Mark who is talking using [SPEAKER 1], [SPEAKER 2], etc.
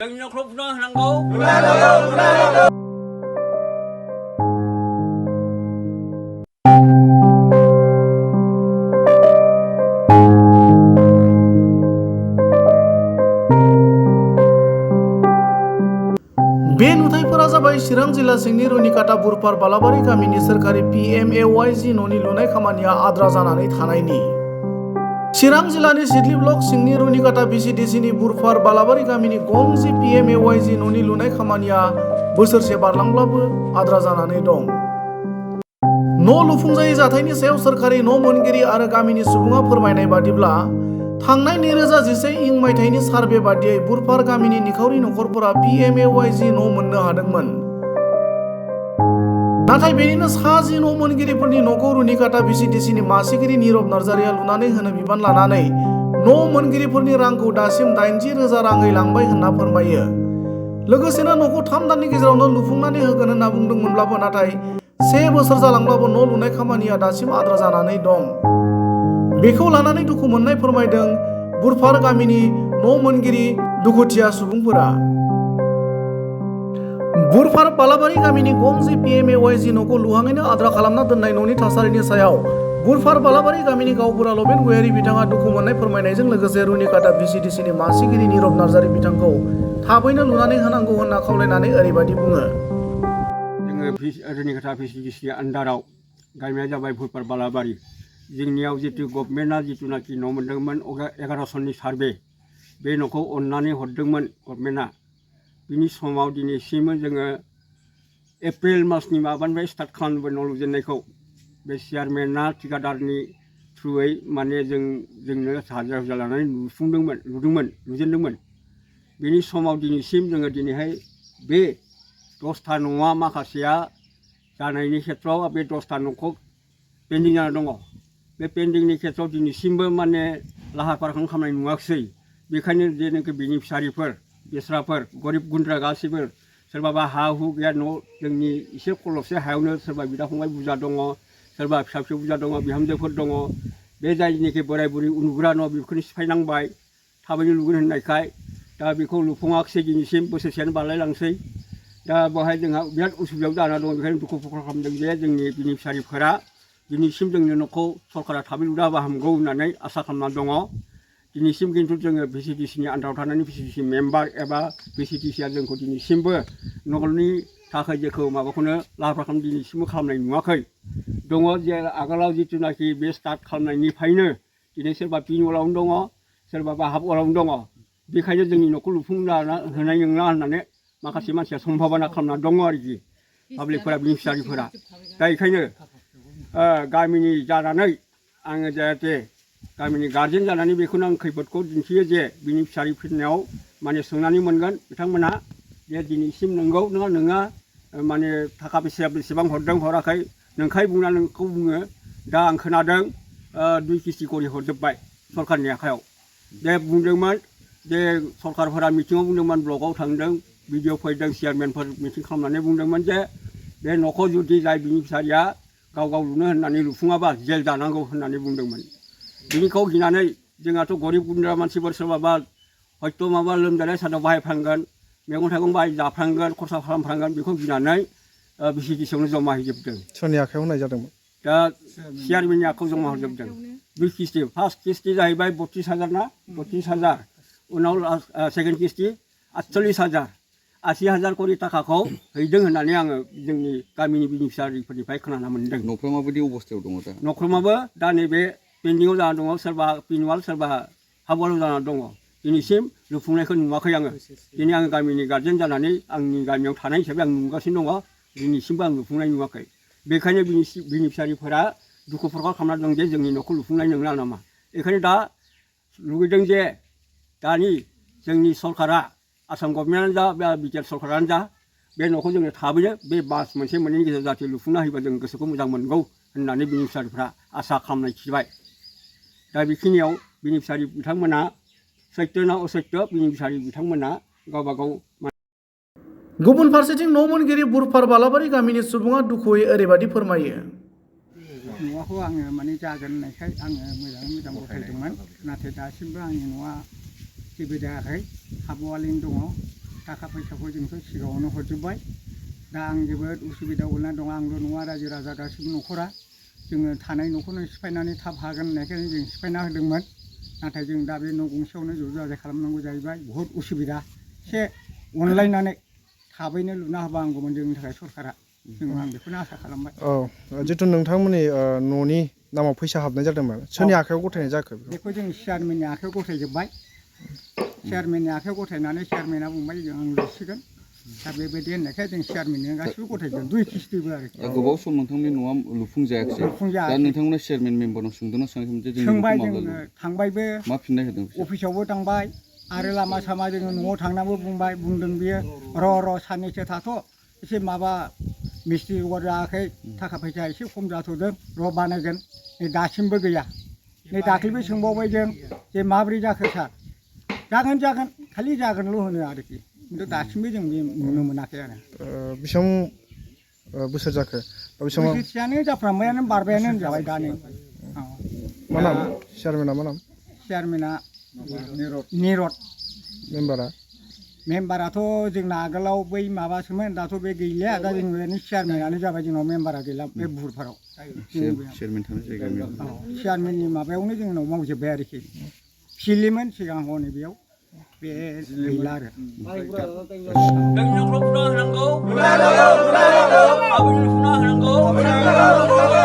[SPEAKER 1] जोंनि न'खराव बुना होनांगौ।
[SPEAKER 2] बे नुथायफोरा जाबाय चिरां जिल्ला सिंनि रुनिकाटा बुरपार बालाबारि गामिनि सोरखारि PMAYG न'नि लुनाय खामानिया आद्रा जानानै थानायनि। चिरां जिल्लानि सिडली ब्लक सिंनि रुनिकाटा VCDCनि बुरपार बालाबारि गामिनि गंसे PMAYG न'नि लुनाय खामानिया बोसोरसे बारलांब्लाबो आद्रा जानानै दं। न' लुफुंजायै जाथायनि सायाव सोरखारि न' मोनगिरि आरो गामिनि सुबुङा फोरमायनाय बादिब्ला थांनाय 2011 मायथाइनि सार्भे बादियै बुरपार गामिनि निखावरि नखरफोरा PMAYG न' मोननो हादोंमोन। नाथाय बेनिनो सा 10 न' मोनगिरिफोरनि न'खौ रुनिकाटा VCDCनि मासिगिरि नीरब नार्जारिया लुनानै होनो बिबान लानानै न' मोनगिरिफोरनि रांखौ दासिम 80,000 राङै लांबाय होनना फोरमायो। लोगोसेनो न'खौ 3 दाननि गेजेरावनो लुफुंनानै होगोन होनना बुंदोंमोनब्लाबो नाथाय 1 बोसोर जालांब्लाबो न' लुनाय खामानिया दासिम आद्रा जानानै दं। बेखौ लानानै दुखु मोननाय फोरमायदों बुरपार गामिनि न' मोनगिरि दुखुथिया सुबुंफोरा। बुरपार बालाबारि गामिनि गंसे PMAYG न'खौ लुहाङैनो आद्रा खालामना दोननाय न'नि थासारिनि सायाव बुरपार बालाबारि गामिनि गावबुरा लबेन गयारि बिथाङा दुखु मोननाय फोरमायनायजों लोगोसे रुनिकाटा VCDCनि मासिगिरि नीरब नार्जारि बिथांखौ थाबैनो लुनानै होनांगौ होनना खावलायनानै ओरैबायदि बुङो।
[SPEAKER 1] जोङो रुनिकाटा VCDCनि आन्दाराव गामिया जाबाय बुरपार बालाबारि। जोंनियाव जितु गभर्नमेन्टआ जितुनाखि न' मोनदोंमोन 11 सननि सार्भे बे न'खौ अननानै हरदोंमोन गभर्नमेन्टआ। बिनि समाव दिनैसिम जोङो एप्रिल मासनि माबानिफ्राय स्टार्ट खालामबाय न' लुजेननायखौ। बे चेयारमेना थिकादारनि थ्रुयै माने जोंनो हाजिरा लानानै लुजेनदोंमोन। बिनि समाव दिनैसिम जोङो दिनैहाय बे 10था न'आ माखासेया जानायनि खेथ्रआव बे 10था न'खौ पेन्डिं जाना दङ। बे पेन्डिंनि खेथ्रआव दिनैसिमबो माने लाहार फाहार खालामनाय नुवाखिसै। बेखायनो जेनाखि बेनिफिसारिफोर बेस्राफोर गरिब गुन्द्रा गासैबो सोरबाबा हा हु गैया न' जोंनि एसे खलबसे हायावनो सोरबा बिदा फंबाय बुरजा दङ, सोरबा फिसा फिसौ बुरजा दङ, बिहामजोफोर दङ। बे जायनिखि बोराय बुरि उन्दुग्रा न' बेखौनो सिफायनांबाय थाबैनो लुगोन होननायखाय। दा बेखौ लुफुङाखिसै दिनैसिम बोसोरसेयानो बारलायलांसै। दा बेवहाय जोंहा बिराद उसुबिदायाव जाना दङ। बेखायनो दुखु खालामदों जे जोंनि बेनिफिसारिफोरा दिनैसिम जोंनि न'खौ सरकारा थाबै लुना होबा हामगौ होननानै आसा खालामना दङ। दिनैसिम खिन्थु जोङो VCDCनि आन्दाराव थानानै VCDC मेम्बार एबा VCDCआ जोंखौ दिनैसिमबो न'नि थाखाय जेखौ माबाखौनो लाहार फाहार दिनैसिमबो खालामनाय नुवाखै। दङ जे आगोलाव जिथुनाखि बे स्टार्ट खालामनायनिफ्रायनो दिनै सोरबा पिन वालावनो दङ, सोरबाबा हाफ वालावनो दङ। बेखायनो जोंनि न'खौ लुफुंना होनाय नङा होननानै माखासे मानसिया सम्भाबना खालामना दङ आरोखि पाब्लिकफोरा बेनिफिसारिफोरा। दा बेखायनो गामिनि जानानै आङो जाहाथे गामिनि गार्जेन जानानै बेखौनो आं खैफोदखौ दिन्थियो जे बेनिफिसारिफोरनियाव माने सोंनानै मोनगोन बिथांमोनहा जे दिनैसिम नोंगौ नोङा माने थाखा फैसाया बेसेबां हरदों हराखै नोंखाय बुंना नोंखौ बुङो। दा आं खोनादों 2 किस्ति करि हरजोब्बाय सरकारनि आखायाव। जे बुंदोंमोन जे सरकारफोरा मिटिङाव बुंदोंमोन, ब्लकआव थांदों, भिडिअ फैदों, चेयारमेनफोर मिटिं खालामनानै बुंदोंमोन जे बे न'खौ जुदि जाय बेनिफिसारिया गाव लुनो होननानै लुफुङाबा जेल जानांगौ होननानै बुंदोंमोन। बिनिखौ गिनानै जोंहाथ' गरिब गुन्द्रा मानसिफोर सोरबाबा हयथ' माबा लोमजानाय साजानायाव बाहायफ्लांगोन, मैगं थाइगं बाहाय जाफ्लांगोन, खरसा खालामफ्लांगोन, बेखौ गिनानै VCDCआवनो जमा हैजोबदों।
[SPEAKER 2] सोरनि आखायाव होनाय जादोंमोन?
[SPEAKER 1] दा चेयारमेननि आखायाव जमा हरजोबदों। 2 किस्ति, फार्स्ट किस्ति जाहैबाय 32,000 ना 32,000, उनाव सेकेन्ड किस्ति 48,000, 80,000 करि थाखाखौ हैदों होननानै आङो जोंनि गामिनि बेनिफिसारिफोरनिफ्राय खोनानो मोनदों।
[SPEAKER 3] न'फ्रा माबायदि अबस्थायाव दङ दा?
[SPEAKER 1] न'खरमाबो दा नैबे पेन्डिङाव जाना दङ, सोरबा पिनवाल सोरबा हाबवाल जाना दङ। दिनैसिम लुफुंनायखौ नुवाखै आङो। दिनै आङो गामिनि गार्जेन जानानै आंनि गामियाव थानाय हिसाबै आं नुगासिनो दङ। दिनैसिमबो आं लुफुंनाय नुवाखै। बेखायनो बेनिफिसारिफोरा दुखु प्रकास खालामना दं जे जोंनि न'खौ लुफुंनाय नंला नामा। बेखायनो दा लुगैदों जे दानि जोंनि सरकारा आसाम गभर्नमेन्टआनो जा बा बिटिआर सरकारानो जा बे न'खौ जोंनो थाबैनो बे मास मोनसे मोननैनि गेजेराव जाहाथे लुफुंना होयोबा जों गोसोखौ मोजां मोनगौ होननानै बेनिफिसारिफ्रा आसा खालामनाय खिबाय। दा बेखिनियाव बेनिफिसारि बिथांमोना सैथो ना असैथो बेनिफिसारि बिथांमोना गावबा गाव।
[SPEAKER 2] गुबुन फारसेथिं न' मोनगिरि बुरपार बालाबारि गामिनि सुबुङा दुखुयै ओरैबायदि फोरमायो।
[SPEAKER 4] न'खौ आङो माने जागोन होननायखाय आङो मोजाङै मोजां गथायदोंमोन। नाथाय दासिमबो आंनि न'आ जेबो जायाखै, हाबवालैनो दङ। थाखा फैसाखौ जोंथ' सिगाङावनो हरजोब्बाय दा आं जोबोद उसुबिदा गोलैना दं आंल' नङा रायजो राजा गासिबो न'खरा जोङो थानाय न'खौनो सिफायनानै थाब हागोन होननायखायनो जों सिफायना होदोंमोन नाथाय जों दा बे न' गंसेयावनो ज' जाजाय खालामनांगौ जाहैबाय बहुद उसुबिदा एसे अनलायनानै थाबैनो लुना होबा हामगौमोन जोंनि थाखाय सरकारा जों आं बेखौनो आसा खालामबाय
[SPEAKER 3] औ जितु नोंथांमोननि न'नि नामाव फैसा हाबनाय जादोंमोन सोरनि आखायाव गथायनाय जाखो
[SPEAKER 4] बेखौ जों चेयारमेननि आखायाव गथायजोब्बाय चेयारमेननि आखायाव गथायनानै चेयारमेना बुंबाय जों आं लुसिगोन दा बेबायदि होननायखाय जों चेयारमेननो गासिबो गथायदों 2 किस्तिबो आरोखि
[SPEAKER 5] दा गोबाव सम नोंथांनि न'आ लुफुंजायाखै दा नोंथांमोना चेयारमेन मेम्बारनाव सोंदोंना सोङाखैमोन जे जोंनि
[SPEAKER 4] सोंबाय
[SPEAKER 5] न'खौ
[SPEAKER 4] जोङो
[SPEAKER 5] माब्ला
[SPEAKER 4] थांबायबो
[SPEAKER 5] मा फिननाय होदों बिसोर?
[SPEAKER 4] अफिसावबो थांबाय आरो लामा सामा जोङो न'आव थांनाबो बुंदों बियो र' साननैसो थाथ' एसे माबा मिस्ट्रि जगार जायाखै थाखा फैसा एसे खम जाथ'दों र' बानायगोन नै दासिमबो गैया नै दाख्लैबो सोंबावबाय जों जे माब्रै जाखो सार जागोन खालि जागोनल' होनो आरोखि खिन्थु दासिमबो जों बे नुनो मोनाखै आरो
[SPEAKER 3] बेसेबां बोसोर जाखो बेसेबां
[SPEAKER 4] बोसोरसेयानो जाफ्रामबायानो बारबायानो होनजाबाय दा नै
[SPEAKER 3] मा नाम चेयारमेना मा नाम
[SPEAKER 4] चेयारमेना निरद मेम्बाराथ' जोंना आगोलाव बै माबासोमोन दाथ' बे गैलिया दा जोंनि चेयारमेनानो जाबाय जोंनाव मेम्बारा गैला बे बुहुरपारायाव
[SPEAKER 5] चेयारमेन थानाय जायगायाव
[SPEAKER 4] चेयारमेननि माबायावनो जोंनाव मावजोब्बाय आरोखि फिलिमोन सिगां हनै बेयाव बे गैला आरो
[SPEAKER 6] फुना होनांगौ